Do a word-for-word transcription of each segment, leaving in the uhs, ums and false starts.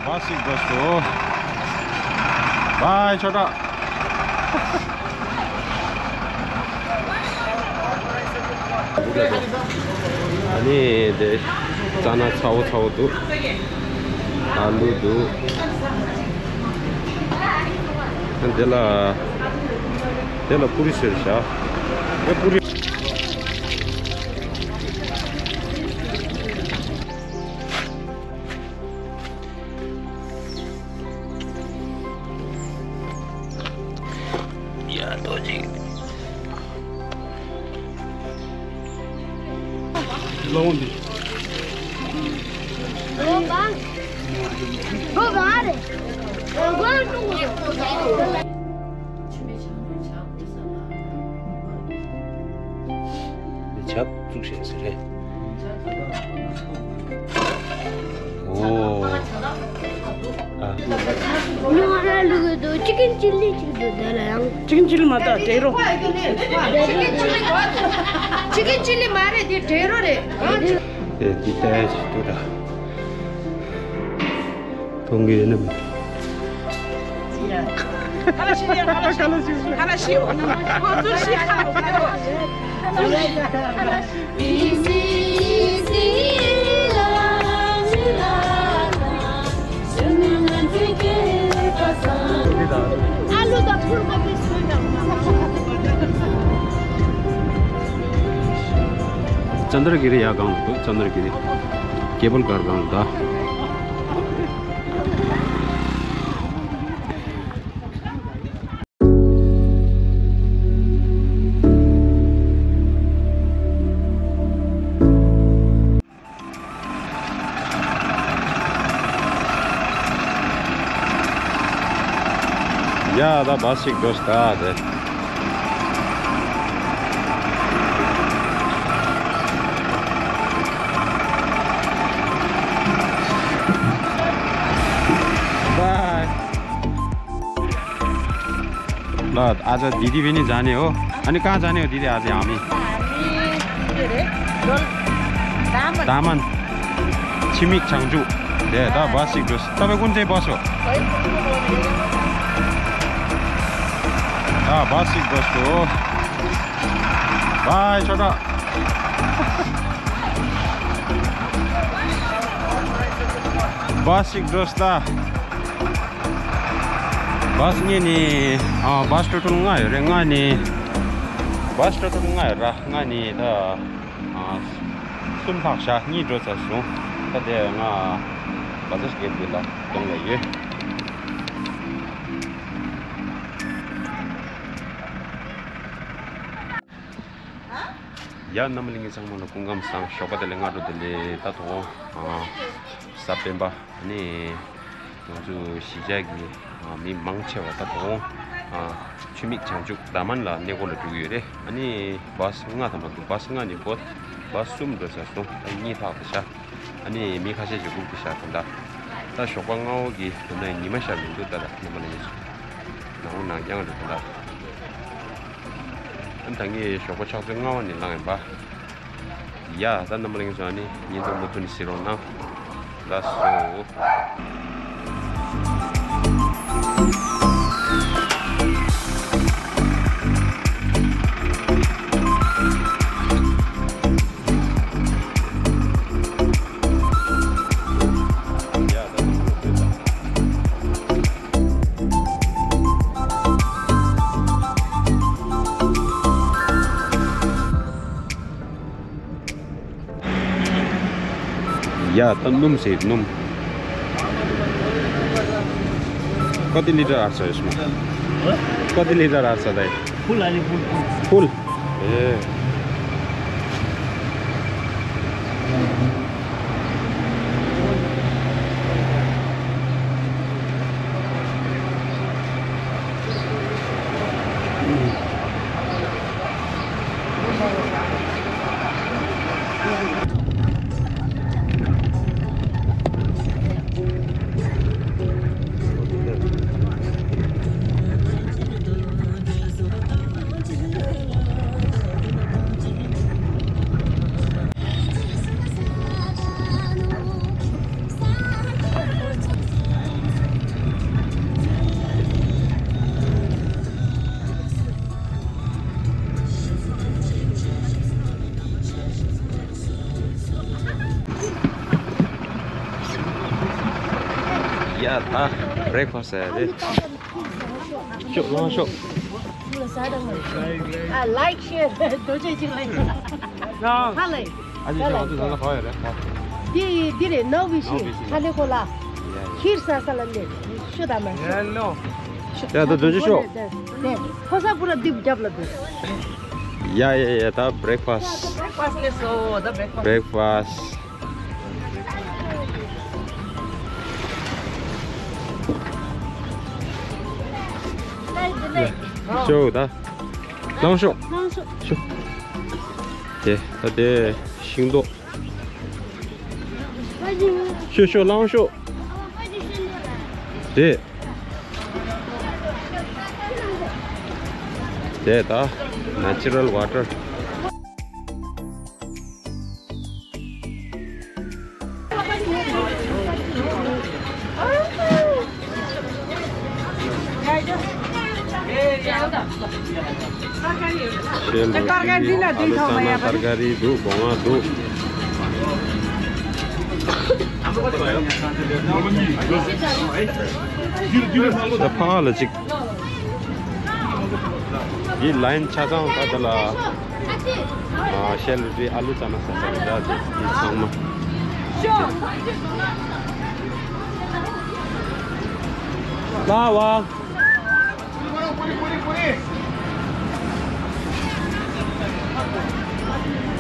བ་ཞིག་འགྲོ་སོང་། བའི་ཆོ་གྲ། ཨ་ནི་དེ་རྩ་ན་ཚ་བོ་ཚ་བོ་འདུག་ཨ་ལུ་འདུག་དེ་ལ་དེ་ལ་པུ་རི་ཟེར་བཞག་དེ་པུ་རི། ཡ་ཏོ་ཅིག་ལོང་འདི། ལོང་བ། ལོང་བ་རེད། ལོང་བ་ལོང་བ། ཆབ་བཙུགས་བྱས་ཟེར་རེད། ཨོ། ཨ། ཉོ་ཧ་ལུག་གི་འདུག་ཅི་ཀིན་ཅི་ལི་ཅིག་འདུག་དེ་ལ་ཡང་། ཅི་ཀིན་ཅི་ལི་མ་ད་འབྲས་རོ། ཅི་ཀིན་ཅི་ལི་མ་རེད་དེ་འབྲས་རོ་རེད། ཨེ་འདི་ལྟ་ཞིག་འདུག་ད། མཐོང་གི་ཡོད་ནམ། ཁ་ལ་ཤི་ཡ། ཁ་ལ་ཤི། ཁ་ལ་ཤི། ཁོ་ཚོ་ཤི་ཁ་ལ་ཤི། ཨ་ལུ་དང་ཕུར་པ་དེ་སུས་དང་། ཙནྡྲ་གི་རི་ཡ་སྒང་ལ་འདུག་ཙནྡྲ་གི་རི། ཀེ་བལ་གར་སྒང་ལ་ད། ཡ་ད་བ་ཞིག་འགྲོ་ཤི་ད་དེ། Bye. ལ་ཨ་ཅག་དི་དི་བི་ནི་ཛ་ནི་ཨོ། ཨ་ནི་གང་ཛ་ནི་ཨོ་དི་དི་ཨ་ཅག་ཨ་མི། ད་མན། ཆི་མིག་བྱང་ཆུབ། དེ་ད་བ་ཞིག་འགྲོ་སི་ད་བའི་ཀུན་ཙེ་བ་སོ། ད་བ་ཞིག་འགྲོ་སོ། བའི་ཆོ་གྲ། བ་ཞིག་འགྲོ་སི་ད། བ་སི་ངས་ནི། ཨ་བ་སི་སྤྲོ་ཐུང་ལྔ་ཡོད་རེད་ལྔ་ནི། བ་སི་སྤྲོ་ཐུང་ལྔ་ཡོད་ར་ལྔ་ནི་ད། ཨ་གསུམ་ལྷག་བཞག་གཉིས་འགྲོ་ཚར་སོང་། ད་དེ་ང་བ་ཟ་སྐད་འདི་ལ་གཏོང་ཡ་ཡོད། ཡ་རྣམ་པ་ལྷན་རྒྱས་ཚང་མ་ལ་སྐུ་ཁམས་བཟང་། ཞོགས་པ་བདེ་ལེགས། སྔ་དྲོ་བདེ་ལེགས། ད་དོ་དགོང་གཟའ་སྤེན་པ་ནི་ང་ཚོ་གཞིས་ཆགས་ཀྱི་མི་མང་ཆེ་བ་ད་དོ་དགོང་ཆུ་མིག་བྱང་ཆུབ་ད་མན་ལ་གནས་སྐོར་ལ་འགྲོ་གི་ཡོད་རེད། ཨ་ནི་བ་སི་ལྔ་ད་མ་འདུག་བ་སི་ལྔ་ནས་འགོ། བ་སི་གསུམ་འགྲོ་ཚར་སོང་། ད་གཉིས་ལྷག་ད་ཤག་ཨ་ནི་མི་ཁ་ཤས་ཅིག་སྒུག་ཏེ་ཤག་ད་ད་ཞོགས་པ་སྔ་བོ་གི་ད་ལྟ་ཉི་མ་ཤར་མི་འདུག་ད་ད་རྣམ་པ་ལྷན་རྒྱས་ཚོ་ནང་ནང་རྐྱང་རེད་ད་ད། ཨ་ནི་ད་ངས་ཞོགས་པ་ཕྱག་ཚོད་ལྔ་བ་ནས་ལངས་ཡིན་པ། ཡ་ད་རྣམ་པ་ལྷན་རྒྱས་ཚོ་ཨ་ནི་བརྙན་ཐུང་མུ་མཐུད་ནས་གཟིགས་རོགས་གནང་། ལགས་སོ། ཡ་ད་སྣུམ་ཟེར་སྣུམ། ཀོ་ཏི་ལི་ཊར་ཨར་ས་ཡོད་སྨོ། ཀོ་ཏི་ལི་ཊར་ཨར་ས་ད་ཡི། ཕུལ་ཨ་ནི་ཕུལ་ཕུལ། ཕུལ། ཨེ། ད་བྷི་རེག་ཕ་སི་ཡ་རེད། ཤོག་ལངས་ཤོག་ཨ་ལའིག་ཤེར་རྡོ་རྗེ་ཅིག་ལའིག་ཧ་ལས། ཨ་ཅེ་ཤོག་ཨ་ཅེ་ཟ་ལ་ག་བ་ཡོད་རེད། འདི་འདི་རེད། ནའོ་བི་ཤི་ཧ་ལས་ཁོ་ལ་ཁིར་ས་ས་ལ་ལས་ཤོ་ད་མ་ཤོ། ཡ་ད་རྡོ་རྗེ་ཤོག་ཁོ་ས་པུ་ར་དིབ་རྒྱབ་ལ་འདུག་ཡ་ཡ་ཡ་ད་བྷི་རེག་ཕ་སི། བྷི་རེག་ཕ་སི་ལས་སོ་ད་བྷི་རེག་ཕ་སི། བྷི་རེག་ཕ་སི། ཤོག་ད། ལངས་ཤོག་ལངས་ཤོག་ཤོག་དེ་ད་དེ་ཤིང་ཏོག་ཤོག་ཤོག་ལངས་ཤོག་དེ། དེ་ད་ནེ་ཅུ་རལ་ཝ་ཊར། ཤེལ་རྡོག་ཨ་ལུ་ཙ་ན་ཏར་ཀ་རི་འདུག་སྒོ་ང་འདུག་ད་ཕ་ལ་ཅིག་འདི་ལའིན་ཆ་ཚང་ད་ད་ལ་ཤེལ་རྡོག་ཨ་ལུ་ཙ་ན་ས་ས་རེད། ད་འདི་ཚང་མ། ལ་བ།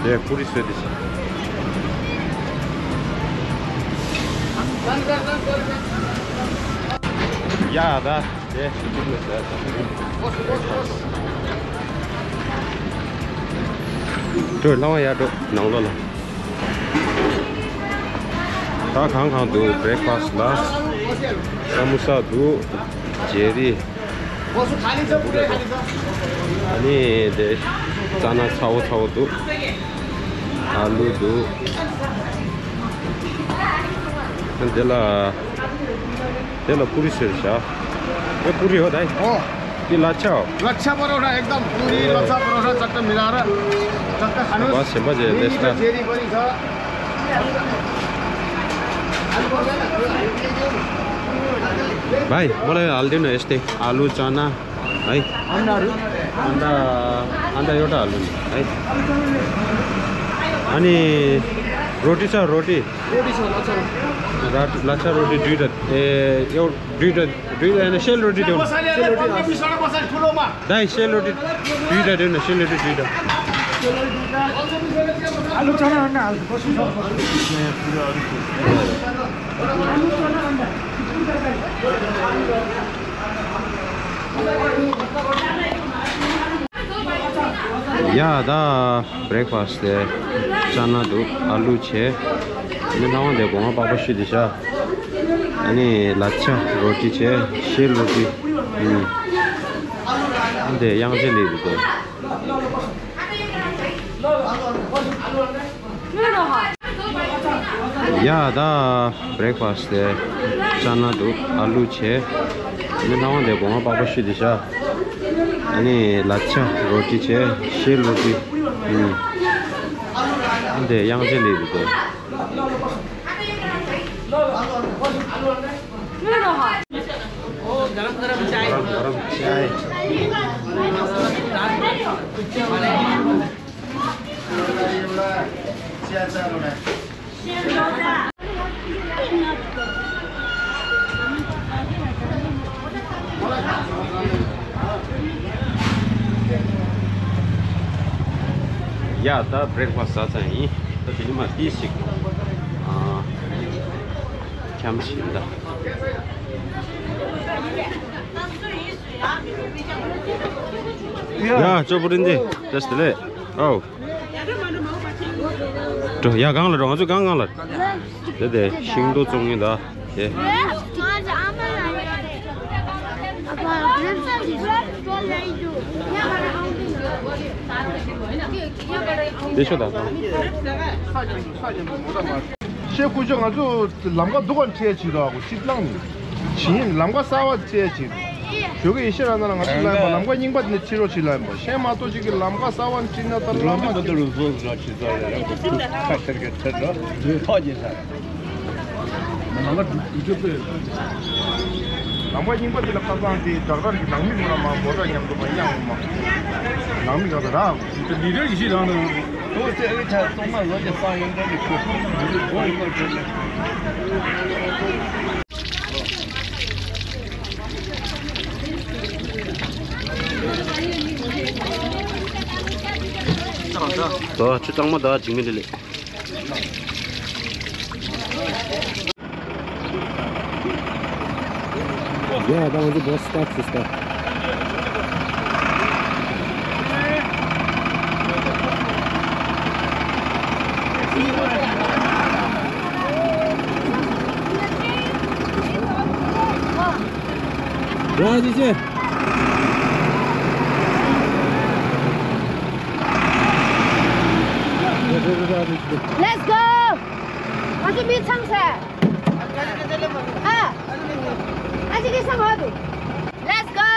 དེ་པུ་རི་བཟོས་ཏེ་ཤི། ཡ་ད་དེ་ཤི་ཏུ་མི་ཟ། འགྲོ་ལྷ་བ་ཡར་འགྲོ་ནང་ལོགས་ལ། ད་གང་གང་འདུག་བྷི་རེག་ཕ་སི་ལ། ས་མོ་ས་འདུག་ཇེ་རི། ཨ་ནི་དེ་ཙ་ན་ཚ་བོ་ཚ་བོ་འདུག་ཨ་ལུ་འདུག་དེ་ལ་དེ་ལ་པུ་རི་ཟེར་བཞག་དེ་པུ་རི་ཡོད་ད། ཨོ། དེ་ལ་ཆའོ། ལ་ཆ་པ་རོ་ཧྲ་ཨེག་དམ་པུ་རི་ལ་ཆ་པ་རོ་ཧྲ་ཙག་ཏ་མི་ལ་ར། ཙག་ཏ་ཁ་ནོ། བ་སེམས་པ་ཇེ་ལེ་སྟ། ཇེ་རི་པ་རི་ཁ། भाइ, मलाई हालिदिनु न यस्तै आलु, चना है। अन्डा, अन्डा एउटा हाल्नु नि है। अनि रोटी छ, रोटी? रोटी छ, लच्छा रोटी। रा-, लच्छा रोटी दुईटा, ए, एउ-, दुईटा, दुईटा होइन, सेल रोटी देऊ न। सेल रोटी, अँ। दाइ, सेल रोटी दुईटा देऊ न, सेल रोटी दुईटा। आलु चना अन्डा हाल्नु, बस्नु सक्छ। ཡ་ད་བྷི་རེག་ཕ་སི་དེ་ཅ་ན་འདུག་ཨ་ལུ་བྱས། ཨ་ནི་ལྷ་དབང་དེ་སྒོ་ང་པགས་པ་བཤུས་ཏེ་བཞག་ཨ་ནི་ལ་ཆ་རོ་ཏི་བྱས། ཤེལ་རོ་ཏི། ཨུམ། ཨ་འདི་དབྱངས་ཅན་ལི་རེད་དེ། ཡ་ད་བྷི་རེག་ཕ་སི་དེ་ཅ་ན་འདུག་ཨ་ལུ་བྱས། ཨ་ནི་ལྷ་དབང་དེ་སྒོ་ང་པགས་པ་བཤུས་ཏེ་བཞག་ཨ་ནི་ལ་ཆ་རོ་ཏི་བྱས། ཤེལ་རོ་ཏི། ཨུམ། ཨ་འདི་དབྱངས་ཅན་ལི་རེད་དེ། गरम गरम चाय। गरम गरम चाय। ཡ་ད་བྷི་རེག་ཕ་སི་ཟ་ཚར་ཡིན། ད་དེ་ནི་མ་ཏིས་ཞིག་ཨ་འཁྱམ་ཞིག་ད། ཡ་ཅོ་པོ་རིན་དེ་ཏེས་དེ་ལེ། ཨོ། འགྲོ་ཡ་གང་ལ་འགྲོ། ང་ཚོ་གང་གང་ལ། དེ་དེ་ཤིང་ཏོག་བཙོང་ངེ་ད། དེ། དེ་ཤོ་ད་ད། ཤེས་ཁུ་ཆོ་ང་ཚོ་ལམ་ཁ་སྡུག་ག་འཁྲིད་ཅིག་ར་གོ་ཅིག་བླངས་ནས། ཞིང་ལམ་ཁ་གསར་བ་འཁྲིད་ཅིག་ཞོགས་ཀྱི་ཡེ་ཤེས་རང་ན་ལ་ང་ཚོ་ལ་ཡིན་པ་ལམ་ཁ་རྙིང་པ་འདི་ནས་ཕྱི་རོགས་བྱེད་ལ་ཡིན་པ་ཤེས་མ་གཏོགས་ཅིག་གི་ལམ་ཁ་གསར་བ་འཁྲིད་ན་ད་ལམ་ཁ་ཁ་ཤར་གི་ཐད་རོ་ཐོག་ཅིག་ས། ནང་ལ་འགྲུབ་འགྲུབ་པས། ནང་པ་རྙིང་པ་འདི་ལ་ཁ་སང་དེ་བྲག་དཀར་གྱི་ནང་མི་ཁོ་ན་མ་འབོ་ད་མཉམ་དུ་མ་གཡང་མ། ནང་མི་ག་ད་ར། འདི་འདྲ་གི་ཤི་རང་དང་། ཨོ་ཙེ་ཨེ་ཆ་ཙོང་མ་ལོ་ཀྱི་སང་ཡོང་འདྲ་གི་ཁོ་ཁོ་འདི་འདི་འབོ་ཡོང་མ་འགྲོ་ནས། ད་ཆུ་གཙང་མ་ད་འཇིགས་མེད་ལེ་ལེ། Yeah, that was a bus stop, sister. Yeah, this is. Let's go! ང་ཚོ་མི་ཚང་ས། ཨ། ཨ་ཅི་གེ་སང་ཧོ་དུ། Let's go!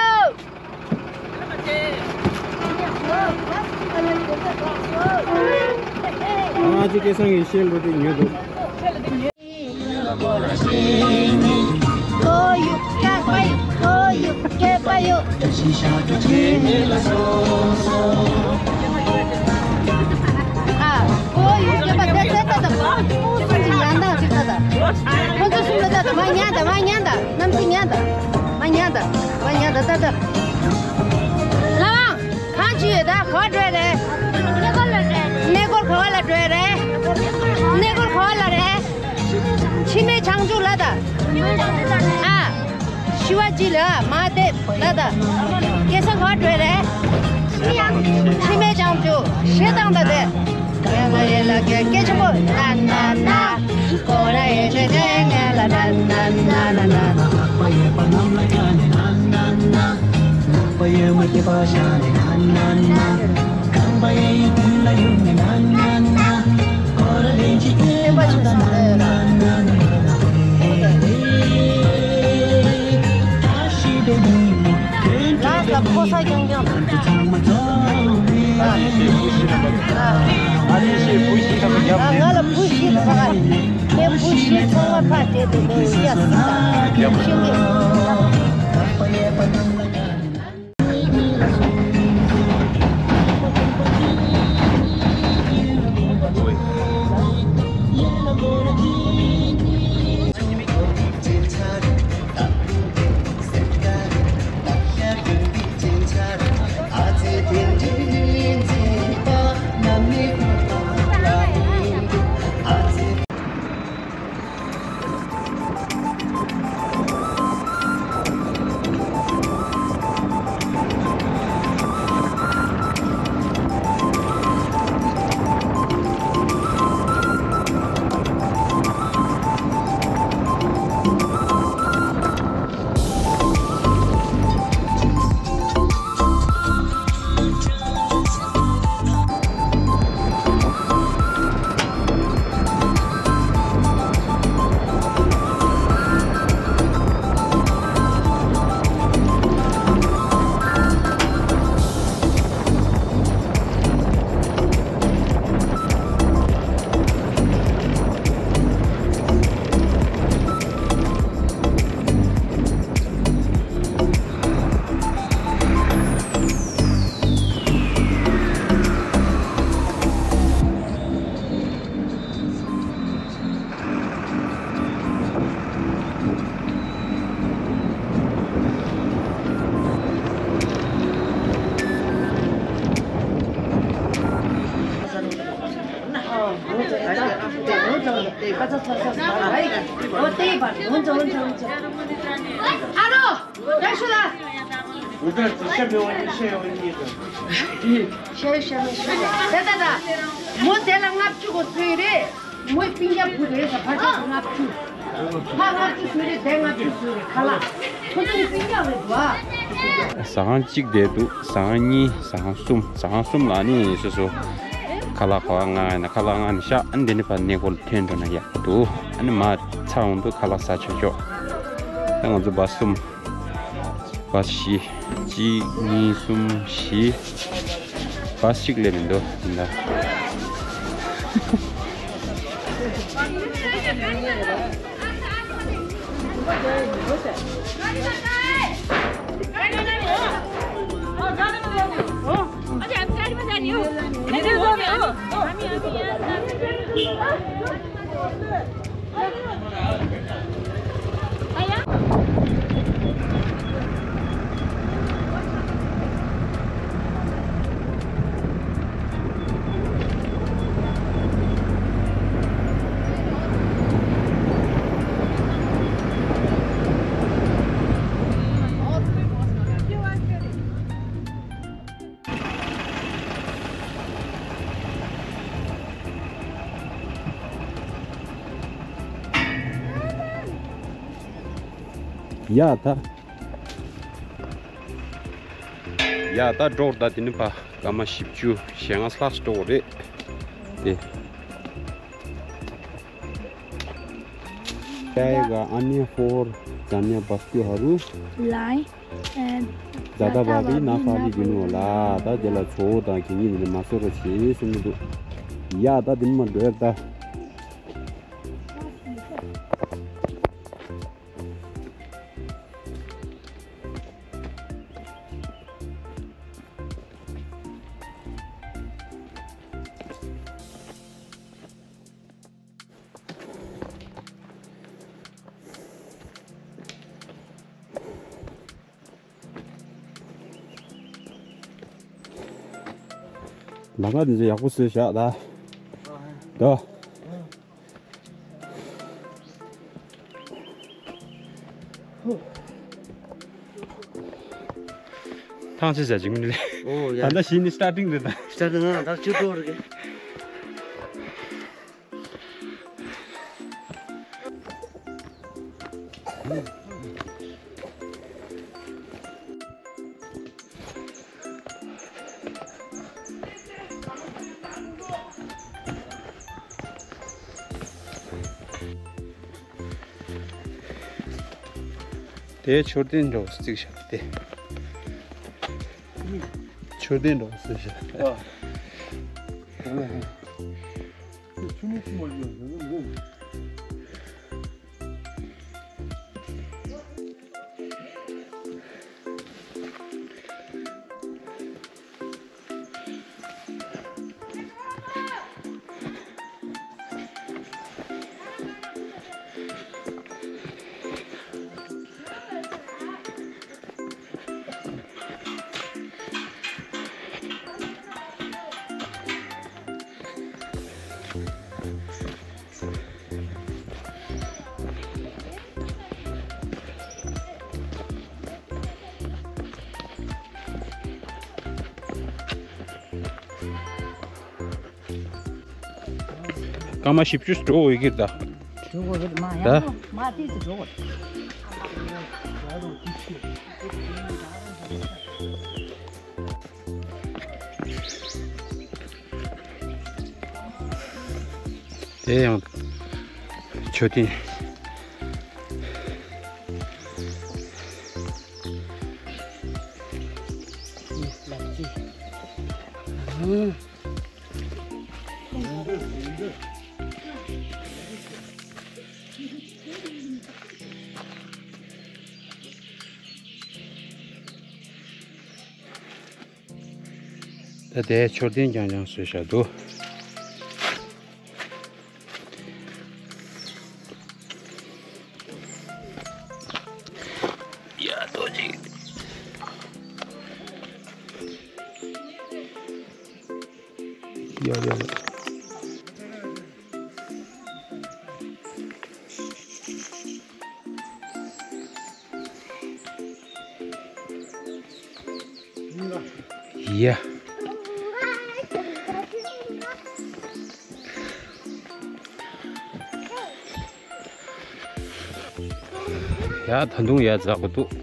ཨ་ཅི་གེ་སང་གི་ཤེལ་རུ་དེ་ཉོས་འདུག་གང་ཅི་ཡོད་ད། ག་བར་འགྲོ་རེད། གནས་སྐོར་ག་བ་ལ་འགྲོ་རེད། གནས་སྐོར་ག་བ་ལ་རེད། འཆི་མེད་བྱང་ཆུབ་ལ་ད། ཨ། ཤི་བ་ཅི་ལ་མ་དེ་ལ་ད། སྐལ་བཟང་ག་བ་འགྲོ་རེད། འཆི་མེད་བྱང་ཆུབ་ཞེས་དང་ད་དེ། ཡ་ལ་ཡ་ལ་སྐད་སྐད་ཆེན་པོ་ན་ན་ན། ཀོ་ར་ཡེ་ཆེ་ཆེ་ང་ལ་ན་ན་ན་ན་ན། ལགས་ལ་ཕོ་ས་རྐྱང་རྐྱང་དང་། ང་ལ་བུ་བཞི་ལ་ཕ་ག་ངའི་བུ་བཞི་ཚང་མ་ཕར་བསྡད་དེ་ནས་ཡ་སི་དང་ཤེས་ཀྱི། ཨ་རོ། རྒྱ་ཤུ་ལ། ཤ་མེད་བ་ནི་ཤ་ཡོད་ནི་དང་། ཤ་ཡོད་ཤ་མེད་ཤ་ཡོད། ད་ད་ད། མོ་དེ་ལ་ལྔ་བཅུ་གོ་ཚོད་རེད། མོའི་སྤུན་ཀྱག་བུ་རེད་ས་ཕར་ཚུར་ལྔ་བཅུ། ཕར་ལྔ་བཅུ་ཚོད་རེད་དེ་ལྔ་བཅུ་ཚོད་རེད་ཁ་ལག་ཁོ་ཚོ་གི་སྤུན་ཀྱག་རེད་བ། ཟ་ཁང་གཅིག་བསྡད་འདུག་ཟ་ཁང་གཉིས། ཟ་ཁང་གསུམ། ཟ་ཁང་གསུམ་ལ་ནི་སོ་སོ་ཁ་ལག་ག་བ་མངགས་ཡིན་ན་ཁ་ལག་མངགས་ནས་བཞག་ཨ་ནི་དེ་ནས་ཕར་གནས་སྐོར་ལ་ཐོན་འགྲོ་ན་ཡག་འདུག་ཨ་ནི་མར་ཚར་འོང་དུས་ཁ་ལག་ཟ་ཆོག་ཆོག་ད་ང་ཚོ་བ་གསུམ། བ་བཞི། གཅིག་གཉིས་གསུམ་བཞི། བ་གཅིག་སླེབས་མི་འདུག་འདི་འདྲ། ཡ་ད། ཡ་ད་འགྲོ་ད། དེ་ནི་ཕ་སྐར་མ་བཞི་བཅུ་ཞེ་ལྔ་ལྷག་འགྲོ་རེད་དེ། जाएगा अन्य फोहोर जाने वस्तुहरू लाइ ज्यादा भावी नफालिदिनु होला। ད་དེ་ལ་ཚོ་བོ་དང་གད་སྙིགས་ནི་མ་བཟོ་རོགས་བྱེད་གསུང་གི་འདུག། ཡ་ད་དེ་ནི་མ་འགྲོ་ཡ་ད། ལམ་ཁ་འདི་ཚོ་ཡག་པོ་བཟོས་བཞག་ད། ད། ཐང་ཆད་བྱ་བྱེད་མི་ལེ། ཨོ་ཡ། ད་ལྟ་གཞི་ནི་སི་ཊར་ཊིང་རེད་ད། སི་ཊར་ཊིང་ང་ད་ཅི་འགྲོ་རེད། དེའི་མཆོད་རྟེན་འདྲ་བོ་བརྩིགས་བཞག་སྟེ། མཆོད་རྟེན་འདྲ་བོ་བརྩིགས་བཞག་སྟེ། ཨ། ཆུ་མིག་ཆུ་མ་ཡོད། སྐར་མ་བཞི་བཅུ་འགྲོ་འོས་ཀྱི་རེད་ད། འགྲོ་དགོས་རེད་མ་ཡང་ད། མ་ཏིས་འགྲོ་དགོས། དེ་ཡང་མཆོད་རྟེན། ལགས་ཀྱི། ད་དེའི་མཆོད་རྟེན་རྐྱང་རྐྱང་བཟོས་བཞག་འདུག། ཡ་ཏོ་ཅིག། ཡ་ཡ་ཡ། ཡ། ཡ་ད་དུང་ཡ་འཛག་གི་འདུག།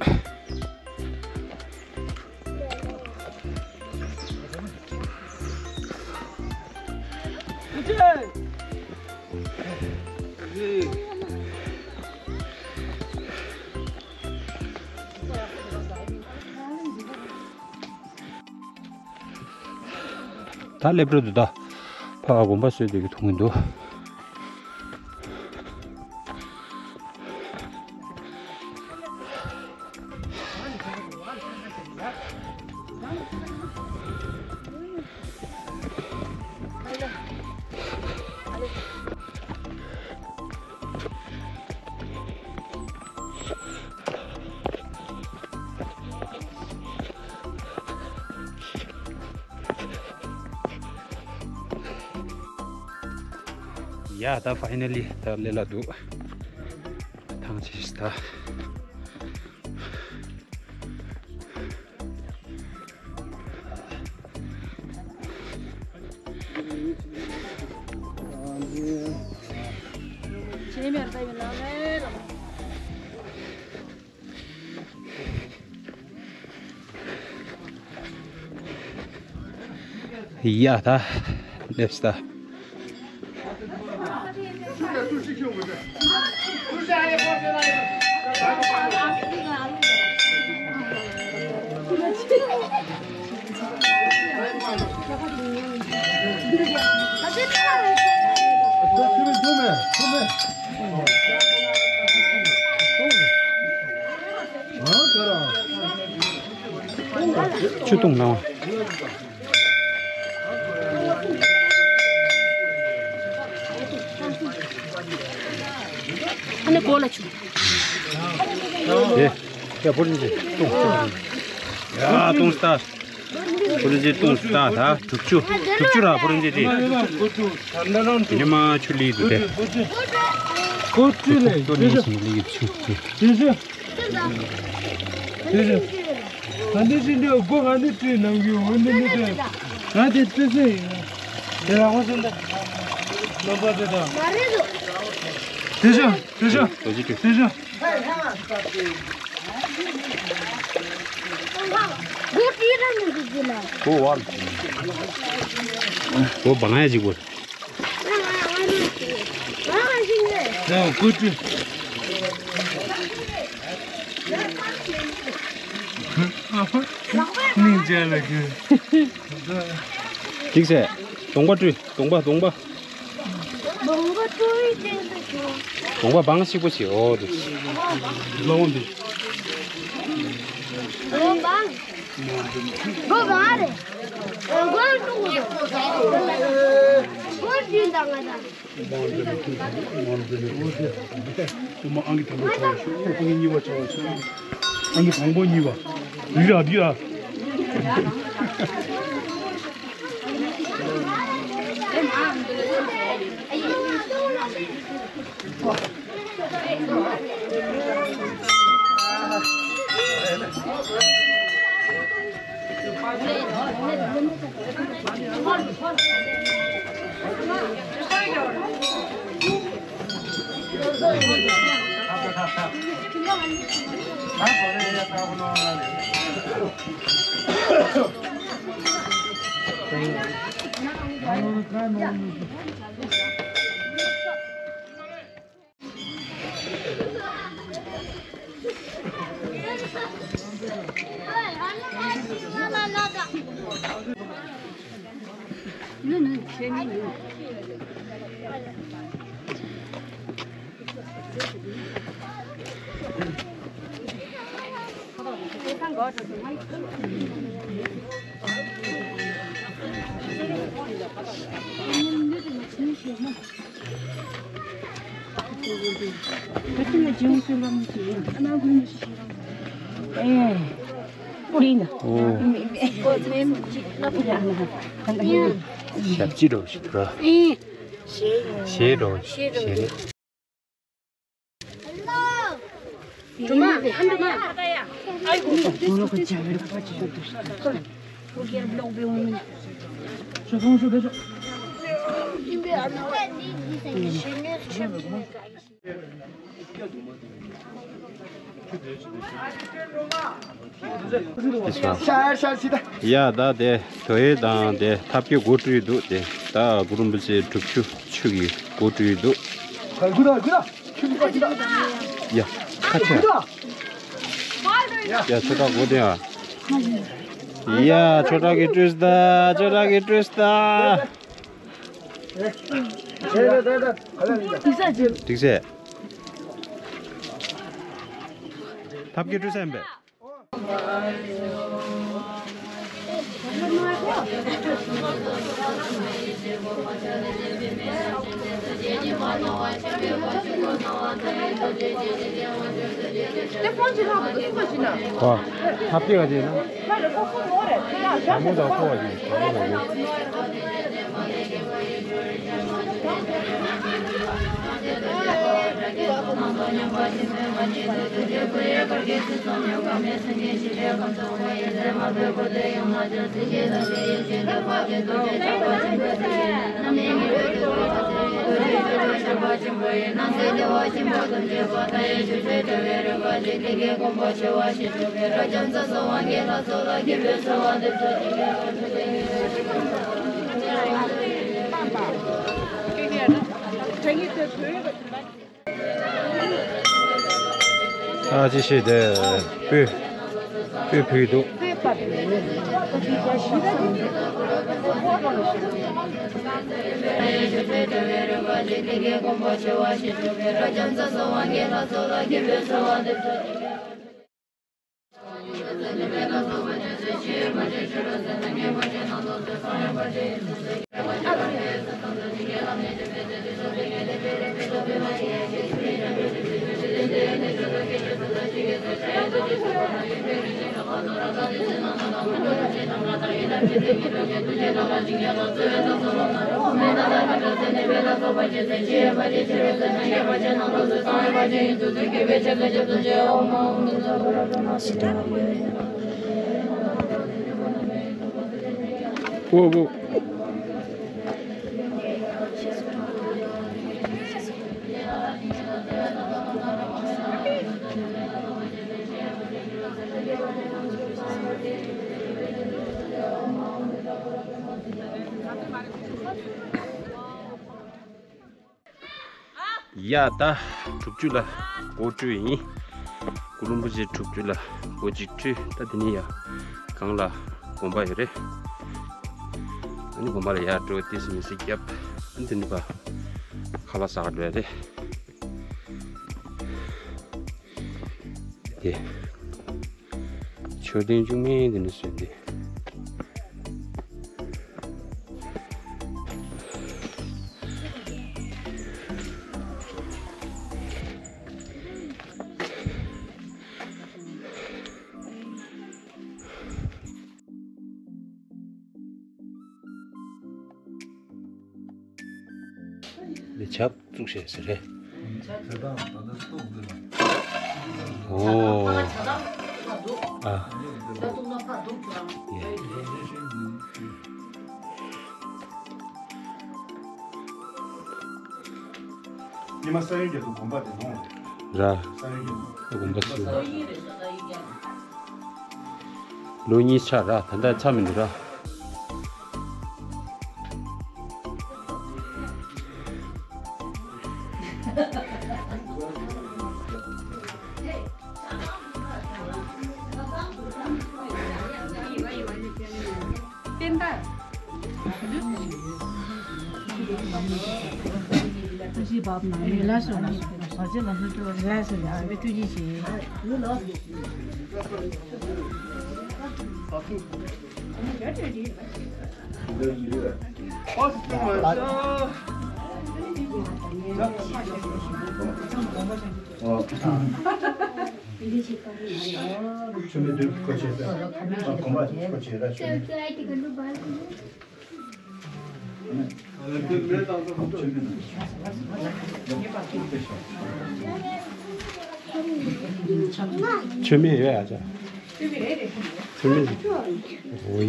ད་སླེབས་འགྲོ་འདུག་ད། ཕ་ག་དགོན་པ་བཟོས་བསྡད་ཀྱི་མཐོང་གི་འདུག། ཡ་ད་ཕའི་ནལ་ལི་ད་ལེ་ལ་འདུག་ཐང་ཆད་ད། ཡ་ད་སླེབས་ད། ཆུ་བཏུང་གནང་བ། ཨ་ནི་གོ་ལ་ཆུ། ཨེ། ཡ་བུ་རིན་ཆེན་བཏུང་། ཡ་བཏུང་སྟ། བུ་རིན་ཆེན་བཏུང་སྟ་ད་དྲུག་ཅུ། དྲུག་ཅུ་ར་བུ་རིན་ཆེན་དེ། ཉི་མ་ཆུ་ལི་དུ་དེ། ཀོ་ཏི་ལེ། ཏོ་ནི་སི་ལི་ཆུ་དེ། དེ་རེད། ང་འདི་ཅི་འདྲ་སྒོ་ང་འདི་བྲིས་ནམ་རྒྱུན་འོན་ཏེ་འདི་དེ་ང་དེ་བརྩི་སྲོལ་ཡིན། དེ་རང་ཁོ་སོང་ད། ནོར་བ་དེ་དང་། དེ་བཞིན་དེ་བཞིན་རྡོ་རྗེ་དྲུག་དེ་བཞིན། སྒོ་བྲིས་རང་ནས་འདི་ཅི་ལ། སྒོ་བ་ལ་ཅི། སྒོ་བང་ཡ་ཅིག་དགོས། ཡང་ཀུ་ཅི། སྙིང་རྗེ་ལ་གི། ཅིག་ཟེར། གདོང་པ་བཀྲུས། གདོང་པ་གདོང་པ། གདོང་པ་བཀྲུས་ཏེ་འདུག་གདོང་པ་བང་ཞིག་པོ་བྱེད་འོ་དེ། ལོང་འདི། གདོང་པ། གདོང་པ་རེད། གདོང་པ་བཀྲུས་འདུག་གདོང་པ་བཀྲུས་དང་ང་དང་། ཨོ་མ་ཨང་ཀི་དང་པོ་ཆགས་ཤོག་ཨོ་ཕ་གི་གཉིས་པ་ཆགས་ཤོག་ཨང་ཀི་དང་པོ་གཉིས་པ། རི་ར་རི་ར། ཞབས་ཕྱི་འགྲོ་ཞིག་འགྲོ། ཞེས་འགྲོ་ཞེས་རེད། ཡ་ད་དེ་དོ་ཡེ་དང་དེ་ཐབས་ཀྱི་སྒོ་བྲིས་འདུག་དེ་ད་གུ་རུ་རིན་པོ་ཆེ་དྲུག་ཅུ་ཆུ་གི་སྒོ་བྲིས་འདུག་ཡ་ཁ་ཆེ། ཡ་ཆོས་གྲགས་སྒོ་དེ་ཡ། ཡ་ཆོས་གྲགས་ཀྱི་བྲིས་ད། ཆོས་གྲགས་ཀྱི་བྲིས་ད། འགྲིག་ཟེར། ཐབས་ཀྱི་བྲིས་ཟེར་ཡིན་པས། ཨ། ཐབས་ཀྱི་ག་ཅེ་ན། ཞྭ་མོ་དང་ཁོ་བ་ཅིག་ཞྭ་མོ་དང་ཡོད། ཨ་ཅི་ཤེས་དེ་སྤོས་སྤོས་ཕུལ་འདུག་ཡ་ད་དྲུག་ཅུ་ལ་སྒོ་བཀྲུས་ཡིན། ཀུ་ལུང་པོ་ཆེ་དྲུག་ཅུ་ལ་སྒོ་གཅིག་བཀྲུས། ད་དེ་ནས་ཡ་གང་ལ་དགོན་པ་ཡོད་རེད། ཨ་ནི་དགོན་པ་ལ་ཡར་འགྲོ། ཏོག་ཙམ་མི་ཚེ་བརྒྱབ། ཨ་ནི་དེ་ནས་ཕར་ཁ་ལག་ཟ་ག་འགྲོ་ཡ་རེད། དེ། མཆོད་རྟེན་བཅུ་གཉིས་དེ་ནས་བཟོས་ཏེ། འདི་ཆབ་བཙུགས་བྱས་ཟེར་རེད། ཨོ། ཨ། ཉི་མ་ས་ཡོན་རྒྱལ་པོ་དགོན་པ་དེ་ནོ། ར། ས་ཡོན་རྒྱལ་པོ་དགོན་པ་སུ། ལོ་གཉིས་ཆགས་ར། ད་ལྟ་ཆགས་མི་འདུག་ར། མཆོད་མེ་ཡོད་ཡ་ཅག་མཆོད་མེ་ཞིག་འོ་ཡ།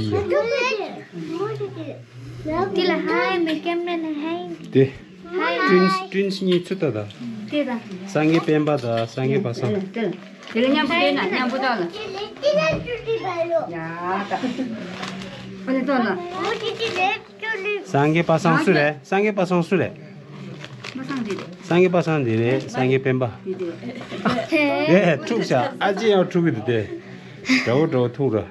དེ་ལ་ཧའི་མི་ཀེམ་ར་ནི་ཧའི། དེ། ཧའི། ཀྲིན་སི་ཀྲིན་སི་གཉིས་ཚུད་ད་ད། དེ་ད། སངས་རྒྱས་སྤེན་པ་ད་སངས་རྒྱས་པ་སངས། དེ་ལ་མཉམ་པོ་བལྟས་ན་མཉམ་པོ་བལྟ་ལ། ཡ་ད། ཨ་ནི་བལྟ་ལ། སངས་རྒྱས་པ་སངས་སུ་རེད། སངས་རྒྱས་པ་སངས་སུ་རེད། མ་སངས་འདི་རེད། སངས་རྒྱས་པ་སངས་འདི་རེད། སངས་རྒྱས་སྤེན་པ། འདི་རེད། དེ་འཁྲུག་བྱ། ཨ་ཅེ་ཡང་འཁྲུག་གི་འདུག་དེ། དགྲ་བོ་དགྲ་བོ་ཐུག་ར།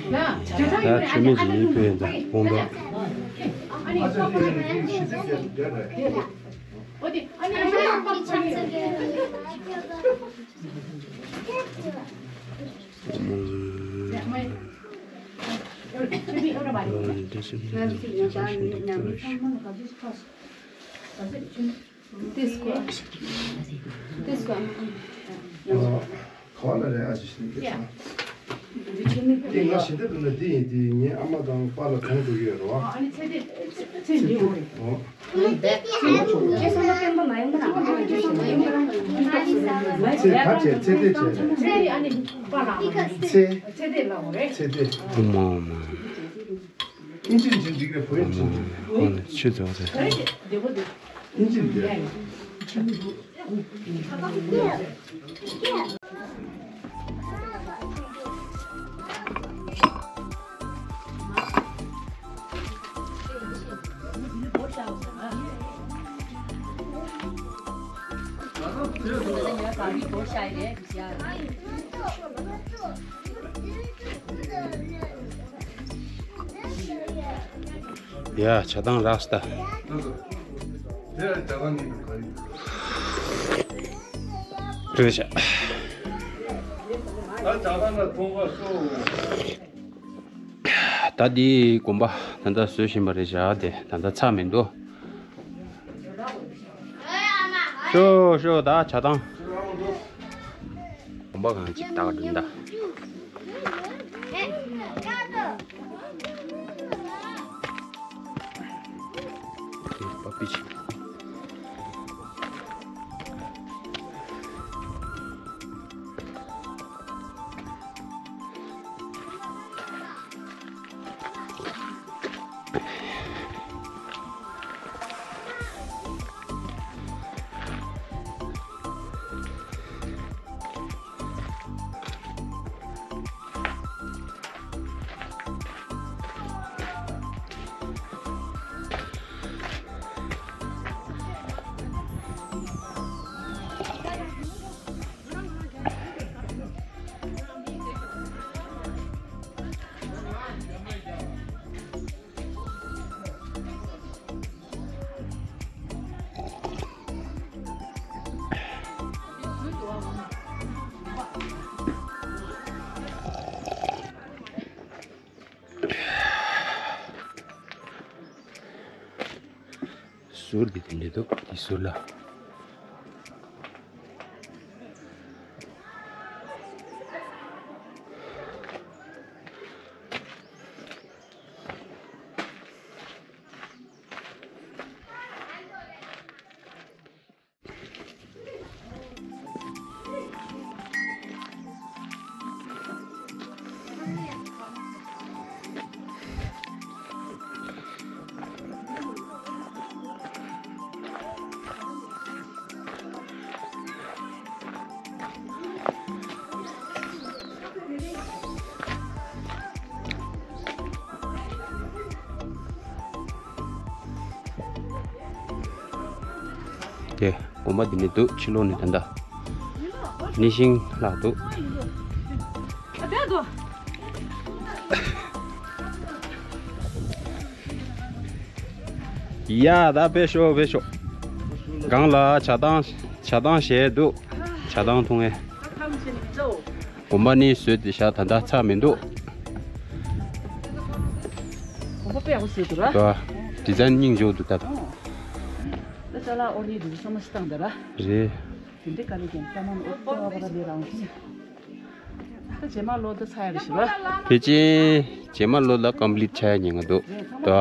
ད་མཆོད་མེ་ཅིག་ཡིན་པས་ད་དགོངས་དག This one. This one. ག་བ་ལ་རེད། ཨ་ཅེ་ཞིག་གི་ཚང་། དེ་ང་ཞི་བདེ་དུ་ན་འདི་ཡིན། དེ་ངའི་ཨ་མ་དང་པཱ་ལགས་གང་འགྲོ་གི་ཡོད་རེད་བ། ཨ་ནི་ཚེ་འདི་ཚེ་འདི་ཡོད་རེད། ཨོ། ཚེ་ག་བྱས་ཚེ་དེ་བྱས། ཚེ་ཚེ་དེ་ལ་འོ་རེད། ཚེ་དེ། ཨོ་མ་ཨོ་མ། ཨིན་ཇི་ཅིག་འཇིགས་རེད། བོད་ཡིག་ཅིག་འཇིགས། ཁོ་ནི་ཆུ་ཚོད་རེད། ཨིན་ཇི་འདི། ཡ། ཇ་དང་རགས་སྟ། རེད་ཤག་ད་འདི་གོམ་པ་ད་ལྟ་བཟོ་བཞིན་པ་རེད་ཤག་དེ་ད་ལྟ་ཚར་མི་འདུག་ཤོ་ཤོ། ད་ཇ་དང་། གོམ་པ་གང་ཅིག་ད་ག་འདྲ་འདྲ། པ་པི་ཆི། ཟུར་འདི་དེ་འདྲ་འདུག་འདི་ཟུར་ལ། དེ་གོམ་པ་འདི་ནས་འདུག་ཕྱི་ལོགས་ནས་ད་ལྟ་ནི་ཤིང་ལྷག་འདུག་ཡ། ད་ཕེབས་ཤོག་ཕེབས་ཤོག་སྒང་ལ་ཇ་དང་ཇ་དང་བཞེས་འདུག་ཇ་དང་འཐུང་ངེ། གོམ་པ་ནི་བཟོས་ཏེ་བཞག་ད་ལྟ་ཚར་མི་འདུག་གོམ་པ་དཔེ་ཡག་པོ་བཟོས་འདུག་ར། ཌི་ཛའིན་སྙིང་རྗེ་པོ་འདུག་ད། ད་ཅ་ལག་ཨོ་ནི་འདུག་བསམ་བློ་ཞིག་བཏང་ད་ར། རེད། དེ་འདྲའི་དཀའ་ལས་ཀྱང་ལྟ་མ་ནོར་ལྟ་བ་པ་ལས་རང་བཞིན། ད་རྗེས་མ་ལོ་ད་ཚ་ཡ་རེད་ཞུ་བ། ཕལ་ཆེར་རྗེས་མ་ལོ་ལ་ཀམ་པི་ལིཊ་ཆགས་ཡ་ཉེན་ཁ་འདུག་ད།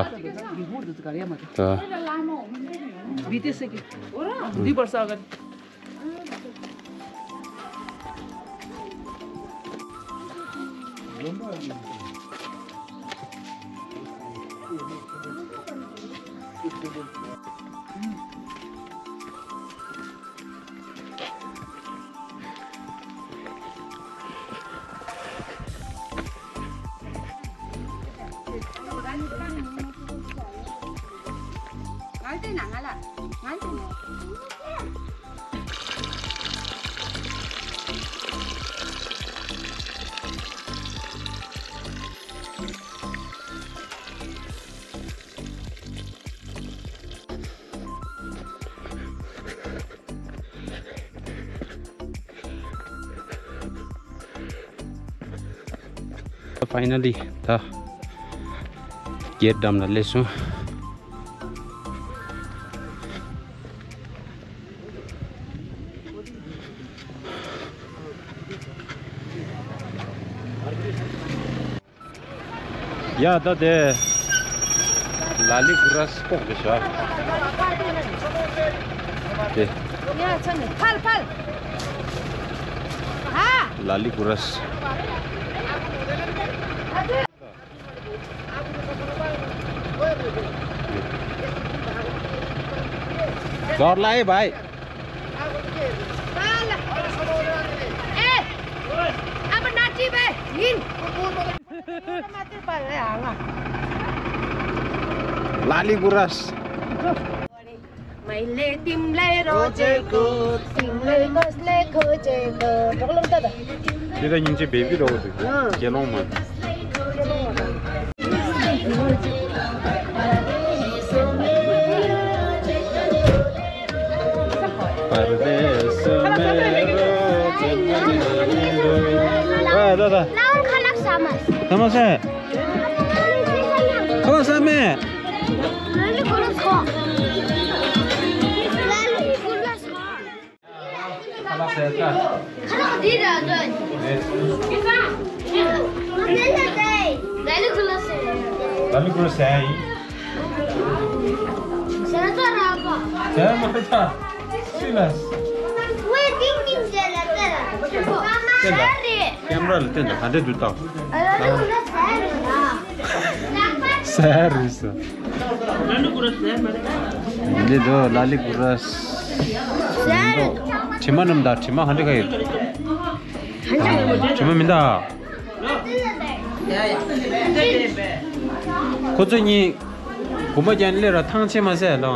ད། བི་ཏི་སི་གི་འདི་བར་ས་ག་ཕའི་ནལ་ལི་ད་སྒེར་འགྲམ་ལ་སླེབས་སོང་། ཡ་ད་དེ། ལ་ལི་གུ་རས་ལྐོག་དེ་ཤ། དེ། ཡ་ཚ་ནི་ཕལ་ཕལ། ཧ། ལ་ལི་གུ་རས། ཟོར་ལ་ཨེ་བའི། ཨེ། ཨ་བ་ན་ཅི་བའི་ཡིན། ལ་ལི་གུ་རས། མའི་ལེ་ཏིམ་ལེ་རོ་ཅེ་ཀོ། ཏིམ་ལེ་ཀོ་སི་ལེ་ཁོ་ཅེ་ཀོ། གྲོགས་ལམ་ཏ་ཏ། དེ་ད་སྙིང་རྗེ་བེ་བི་རོ་འདུག་ཨ། དགེ་སློང་མ། ཨ་ད་ད། ལའང་ཁ་ལག་ས་མ། ས་མ་ས། ཁ་ལག་ས་མེ། ལ་ལི་གུ་ལ་སོ། ལ་ལི་གུ་ལ་སོ། ཁ་ལག་ས་ད། ཁ་ལག་འདི་ར་ད། ལ་ལི་གུ་ལ་སོ། ལ་ལི་གུ་ལ་སོ་ཡིན། ཟ་ས་ར་པ། ཟ་མ་ད། སུ་ལ། ཝེ་ཏིང་ཏིང་ཟེར་ལ་ཟེར། ཀེམ་ར་ལ་བསྟན་ད་ག་འདྲས་འདུག་ལྟ། ཟེར་རེད་ཟེར། འདི་དུ་ལ་ལི་གུ་རས། དྲི་མ་རྣམས་དང་དྲི་མ་ག་འདྲ་ག་ཡོད། དྲི་མ་མི་འདུག་ཁོ་ཚོ་གཉིས་གོམ་པ་རྒྱག་ནས་སླེབས་ར་ཐང་ཆད་མ་ཟད་ལོ།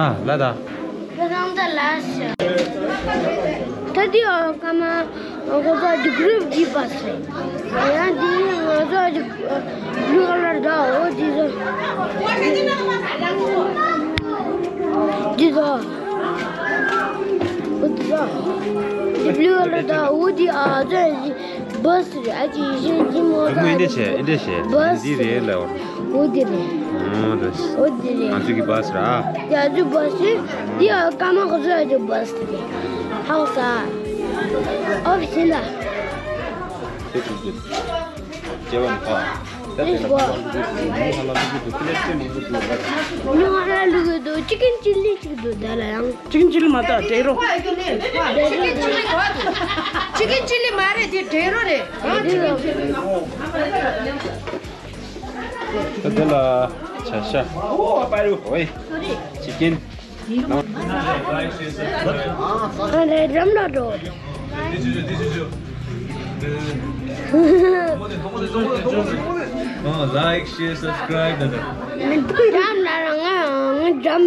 ཨ་ལ་ད། ཁྱོད་རང་ད་ལ་ཤ། ད་འདི་ཨ་ཀ་མ་ཁོ་ཚོ་འདི་གུ་རུབ་ཀྱི་བ་སི་རེད། ཡང་འདི་ང་ཚོ་འདི་བླུག་ལ་ད་འོ་འདི་ཚོ། འདི་ཚོ། འོ་འདི་ཚོ། འདི་བླུག་ལ་ད་འོ་འདི་ཨ་ཚོ་འདི། བ་སི་རེད། ཨ་ཅེ་ཡེ་ཤེས་ཅི་མོ་ད་ཨིན་འདྲ་བྱས། ཨིན་འདྲ་བྱས། བ་སི་འདི་རེད་ལབ། འོ་འདི་རེད། འོ་རེད། འོ་འདི་རེད། ང་ཚོ་གི་བ་སི་ར། ཡ་ཚོ་བ་སི་རེད། འདི་ཡ་ཀ་མ་ཁོ་ཚོ་ཡ་ཚོ་བ་སི་རེད། ཧའོ་ས། ཨོ་ཕི་སི་ན། ལྕེ་བ་ནི་ཁ། ད་དེ་ལ་བ་ལུ་གུ་དུ་མི་ཧ་ལ་ལུ་གུ་དུ་ཀི་ལེ་ཏེ་མང་པོ་འདུག་ལ། མི་ཧ་ལ་ལུ་གུ་དུ་ཅི་ཀན་ཅི་ལི་ཅིག་འདུག་ད་ལ་ཡང་། ཅི་ཀན་ཅི་ལི་མ་ད་ཌེ་རོ། ཅི་ཀན་ཅི་ལི་གོ་དུ། ཅི་ཀན་ཅི་ལི་མ་རེད་དེ་ཌེ་རོ་རེད། ཨ་ཅི་ཀན་ཅི་ལི། ད་དེ་ལ་བྱ་ཤ། ཨོའི། ཅི་ཀན། ཨ་རེ་འགྲམ་ལ་འགྲོ། ཨ་like, share, subscribe ད་ད། འགྲམ་ལ་ར་ང་ང་འགྲམ་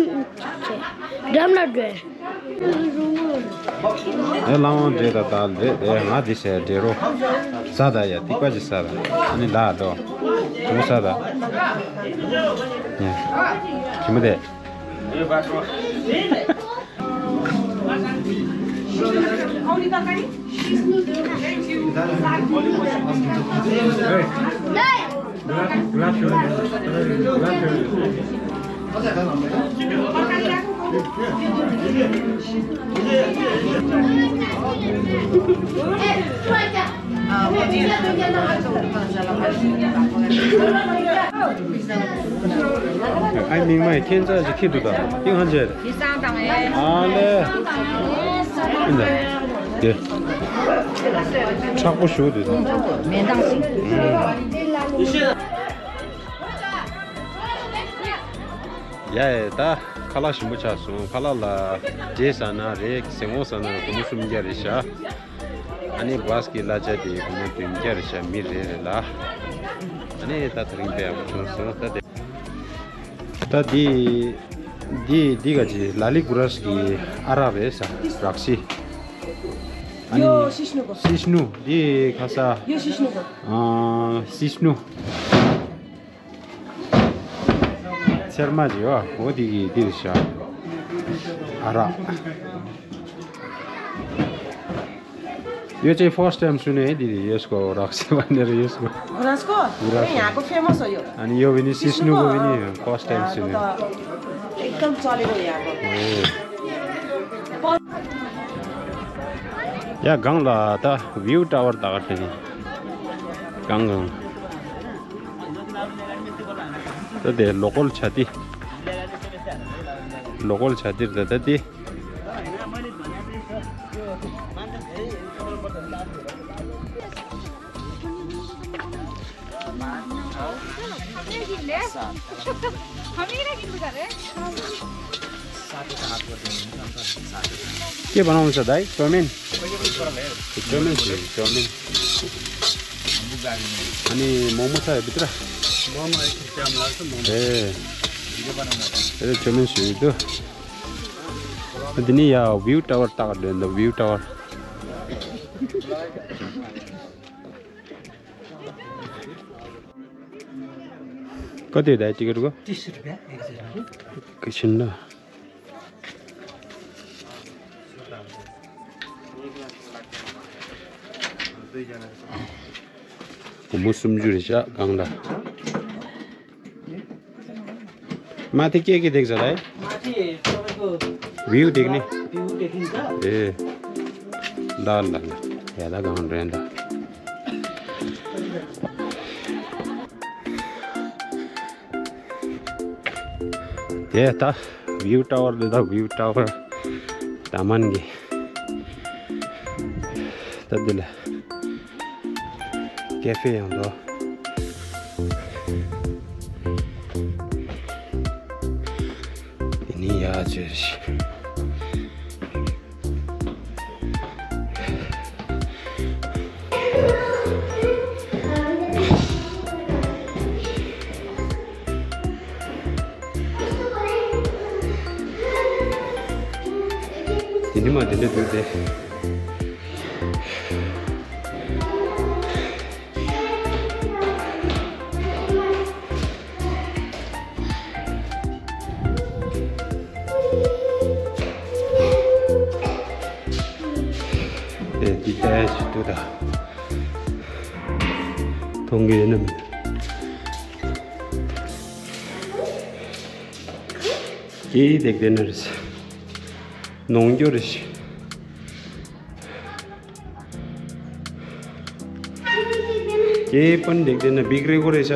འགྲམ་ལ་འགྲོ། ཨེ་ལང་བང་འདྲེ་ད་ད་འདྲེ་དེ་ང་དེ་བྱས་འདྲེ་རོ། ཟ་ད་ཡ་ཏིག་པ་ཅིག་ཟ་ད། ཨ་ནི་ལ་འགྲོ། ཅུང་ཟ་ད། ཉེ། ཁྱི་མོ་དེ། ཨ་མིག་མ་ཁྱེད་ཚ་ཞིག་ཁྱེད་འདུག་ད། ཏིང་ཧང་ཅེར། ཨ་ལེ། ཨིན་ད། དེ། མཁྲེགས་པོ་ཞུ་དུས་ད། མེ་མདངས་ཤིག་ཡ་ཡ་ད་ཁ་ལག་ཞིམ་པོ་ཆགས་སོང་། ཁ་ལག་ལ་འབྲས་ཟ་ན་རེད། ཟན་ངོ་ཟ་ན་རེད། སྒོར་མོ་སུམ་བརྒྱ་རེད་ཤག་ཨ་ནི་བ་སི་ཀི་གླ་ཆ་དེ་སྒོར་མོ་བདུན་བརྒྱ་རེད་ཤག་མི་རེ་རེ་ལ། ཨ་ནི་ད་དེ་རིང་དཔེ་ཡག་པོ་བྱུང་སོང་། ད་དེ། ད་དེ། དེ་དེ་ག་ཅི་ལ་ལི་གུ་རས་ཀྱི་ཨ་རག་རེད་ས་རག་ཤི། ཨ་ནི། ཡོ་ཤི་ཤི་ནུ་གོ། ཤི་ཤི་ནུ་དེ་ཁ་ས། ཡོ་ཤི་ཤི་ནུ་གོ། ཨ་ཤི་ཤི་ནུ། ཚེར་མ་ཅིག་ཡོད། འོ་དེ་གི་འདིར་བཞག་ཨ་རག་ཡོད་ཅེ་first time सुने है दीदी, यसको रक्सी भन्ने रहेछ। गुराँसको? गुराँसको। ए, यहाँको famous हो यो। अनि यो पनि सिस्नुको पनि first time सुने। एकदम चलेको यहाँको। ए। या गाउँला त view tower त कट्ने। गाउँ गाउँ। ད་དེ་ལོ་ཀལ་ཆ་ཏི། ལོ་ཀལ་ཆ་ཏི་རེད་ད་ད་དེ། के बनाउँछ दाइ? चाउमिन? चाउमिन छु, चाउमिन। अनि मोमो छ भित्र? ए। ए, चाउमिन छु दु। दिनी या भ्यू टावर ताक दे, भ्यू टावर। कति हो दाइ टिकटको? तिस रुपियाँ एकजनाको। एकैछिन ल। मोमो सुम्जु रहेछ गाउँदा। माथि के के देख्छ दाइ? माथि तपाईँको भ्यू देख्ने? भ्यू देखिन्छ। ए। ल ल ल। हेर्दा गाउँ रेन दा। त्यही त भ्यू टावर देख्दा भ्यू टावर तामानगे। त दिला। क्याफे आउँदो। तिनी या चेस। तिनीमा तिनी दुई दे। ए, डिटेच टु द थोङ्गे न। केही देख्दैन रहेछ। नुहाउँदो रहेछ। केही पनि देख्दैन, बिग्रेको रहेछ।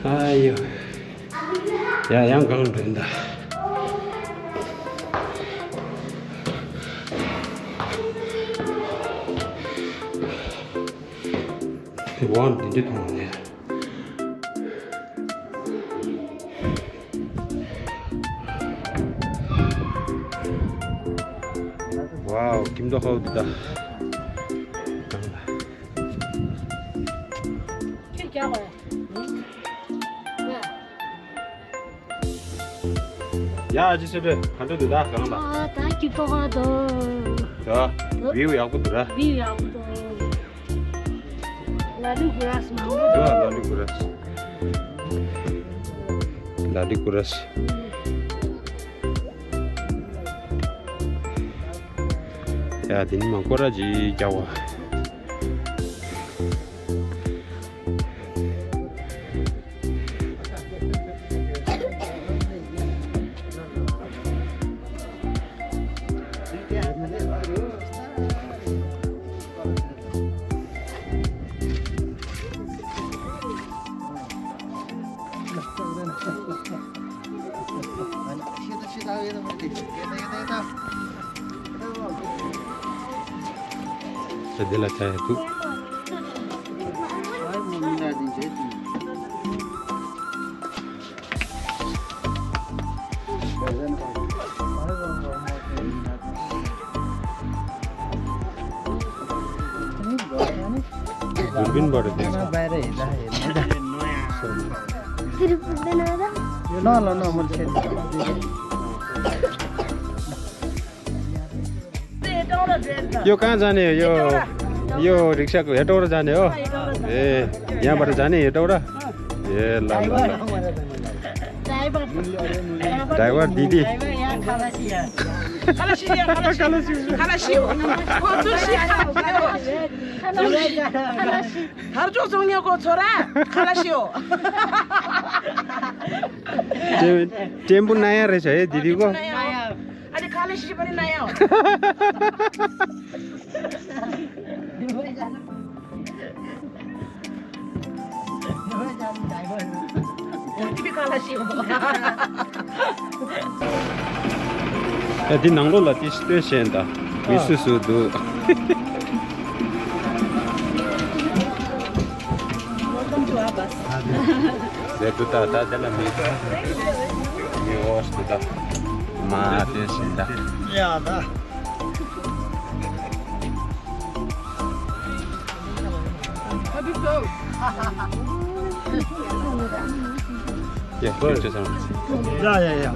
आयो। या, यहाँ गाउँ रहेन त। वान दिन्छु त हुने। Wow, kim do khau da. ཡ་ཨ་ཅེ་ཤེ་ཏྲེ་ག་འདྲ་འདུག་ད་གང་ལ། ཨ་ད་སྐྱིད་པོ་ག་འདུག་ད་བིའུ་ཡག་པོ་འདུག་ར། བིའུ་ཡག་པོ་འདུག་ལ་ལུ་གུ་ར་སི་མང་པོ་འདུག་ལ་ལུ་གུ་ར་སི། ལ་ལུ་གུ་ར་སི། ཡ་དེ་ནི་མ་སྐོར་ར་ཅིག་རྒྱག་པ། ད་འདི་ལ་ཆ་ཡ་འདུག दूरबीनबाट देख्छ। बाहिर हेर्दा हेर्ने त। ल, ल, ल, म यो कहाँ जाने हो? यो, यो रिक्साको हेटौँडा जाने हो? ए, यहाँबाट जाने हेटौँडा? ए, ल, ल, ल। ड्राइभर दिदी। धारचोक जोङको छोरा खलासी हो। टे-, टेम्पो नयाँ रहेछ है दिदीको। अनि खलासी पनि नयाँ हो। ཡ། འདི་ནང་ལོགས་ལ་དེ་སྟོན་བྱས་ད། མི་སུ་སུ་འདུག Welcome to our bus. ཟེར་འདུག་ད་ད་དེ་ལ་མི་མི་འོ་ཞིག་འདུག་ད། མ་སྟོན་བྱས་ད། ཡ་ད། Yeah, picture some. Yeah, yeah, yeah.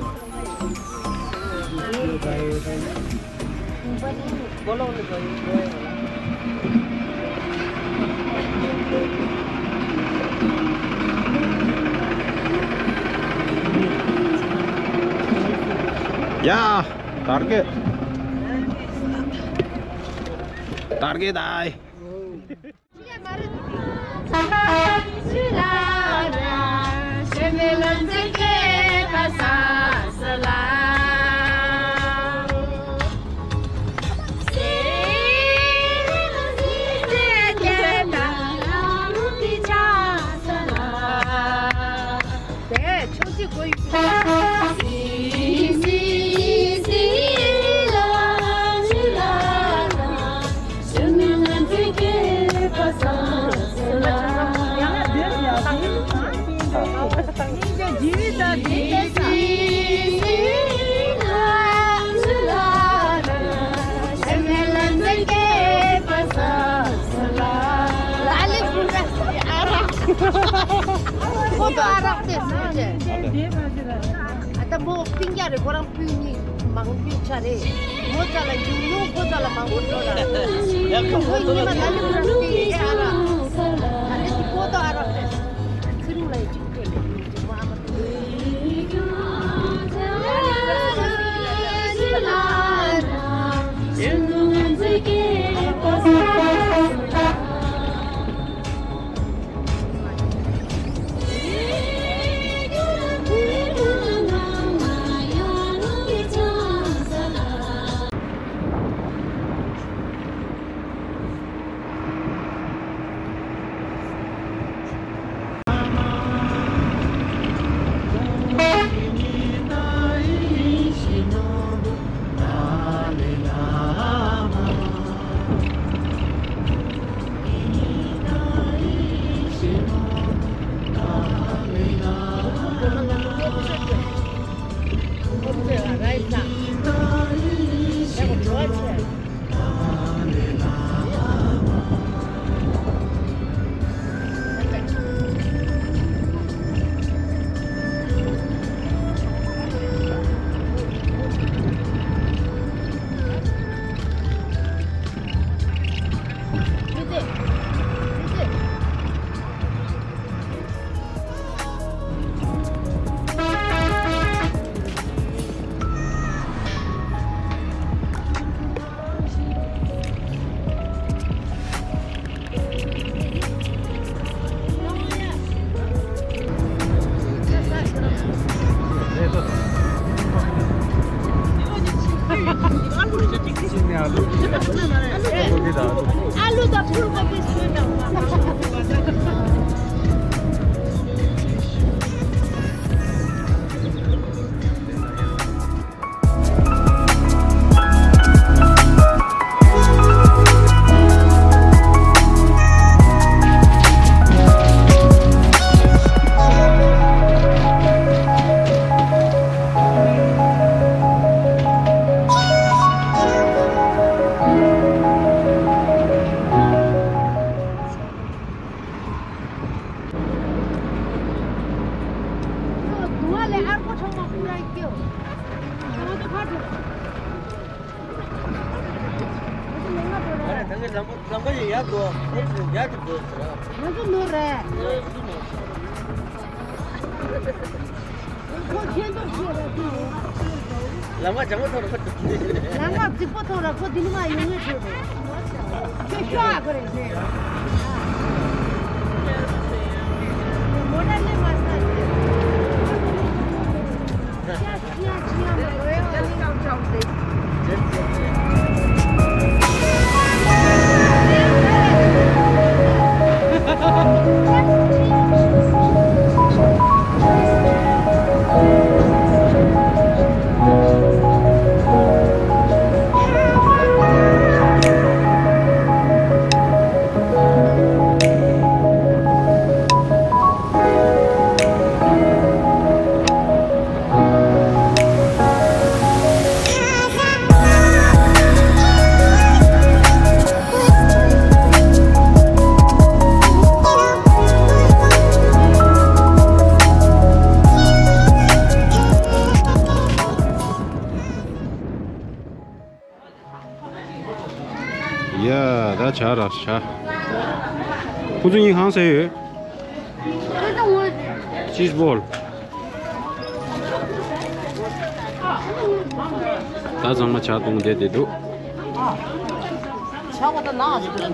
Yeah, target. Target eye. དེ་ཆུང་ཆེ་དགོས་ཡོད། ཁོ་ཚོ་ཨ་རག་དེ་སུ་རེད། ཨ་ད་མོ་སྤུན་ཀྱག་རེད། ཁོ་རང་སྤུན་གཉིས་མང་པོ་ཆ་རེད། མོ་ཅག་ལ་འཇུག་ཡོང་། ཁོ་ཅག་ལ་མང་པོ་འགྲོ་ར། ཁོ་ཉི་མ་ད་ནི་ཁོ་རང་སྤུན་ཨ་རག་ད་ནི་ཁོ་ཚོ་ཨ་རག་དེ་ཚེ་རིང་ལ་ཡི་གཅིག་སྤྲད་ནས། आलु त फुल कोपी सुन। ལམ་ཁ་རྫིག་པོ་ཐོག་ར་ཁོ་འདི་ནི་མ་ཡོང་ངེས་བྱོས་རེད། ཁྱོད་ཤོག་ཨ་ཁོ་རེད་ཟེར། མོ་ཊ་སླེབས་མ་ས་རེད། ཇ་ར་ཇ། ཁོ་ཚོ་གཉིས་གང་ཟེར་ཡོད། ཅིས་བོལ། ད་ཚང་མ་ཇ་བཏུང་བསྡད་བསྡད་འདུག་ཇ་བོ་ད་ནང་ཨ་ཟི་དུ་ར།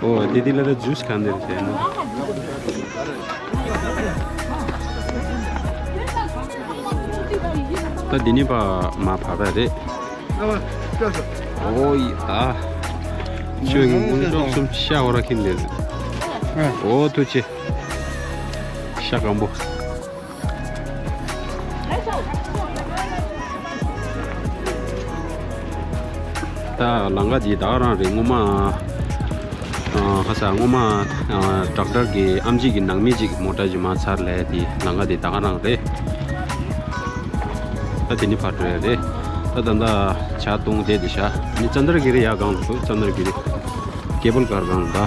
ཨོ་དེ་དེ་ལ་ད་ཇུས་གང་དེར་བསྡད་ན། ད་འདི་ནི་པ་མ་བབས་པ་རེད། ཨོ་ཡ། ཆུ་ངུང་ཅོག་གསུམ་ཤ་འོ་ར་ཁིན་ལེ། ཨོ་ཐུ་ཆེ། ཤ་སྐམ་པོ། ད་ལམ་ཁ་འདི་ད་ག་རང་རེད་སྔོན་མ། ཨ་ཁ་ས་སྔོན་མ་ཨ་ཌོག་ཊར་གི་ཨམ་ཆི་གི་ནང་མི་གཅིག་མོ་ཊ་ཅིག་མར་ཚར་ལས་དེ་ལམ་ཁ་འདི་ད་ག་རང་རེད། ད་དེ་ནི་ཕར་འགྲོ་ཡ་རེད། ད་ད་ད་ཇ་བཏུང་བསྡད་དེ་ཤ་ནི་ཙན་དར་གི་རི་ཡ་སྒང་དུ་ཙན་དར་གི་རི་ཀེ་བལ་ཀར་སྒང་ད།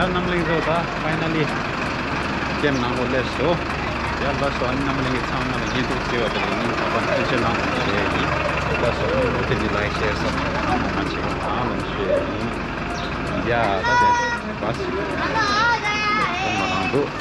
ཡ་རྣམ་གླིང་ཚོ་ད་ཕའི་ན་ལི་ཀེམ་ནང་ལོགས་སླེབས་སོང་། ཡ་ལགས་སོ། ཨ་ནི་རྣམ་གླིང་གི་ཚང་མ་ལ་ཉིན་ཐོག་བརྩེ་བ་དང་ཡིན་ཚ་པ་ཐུགས་རྗེ་གནང་བ་ཞུ་ཡ་ཡིན། ལགས་སོ། ཨ་ནི་བློ་མཐུན་གྱི་ལའིཀ་ཤེར་སབ་སི་ཀ་རེབ་ཚང་མ་བྱེད་རོགས་གནང་ལབ་ཞུ་ཡ་ཡིན། ཡ་ད་དེ་བ་སི་ཁོང་ང་རང་འདུག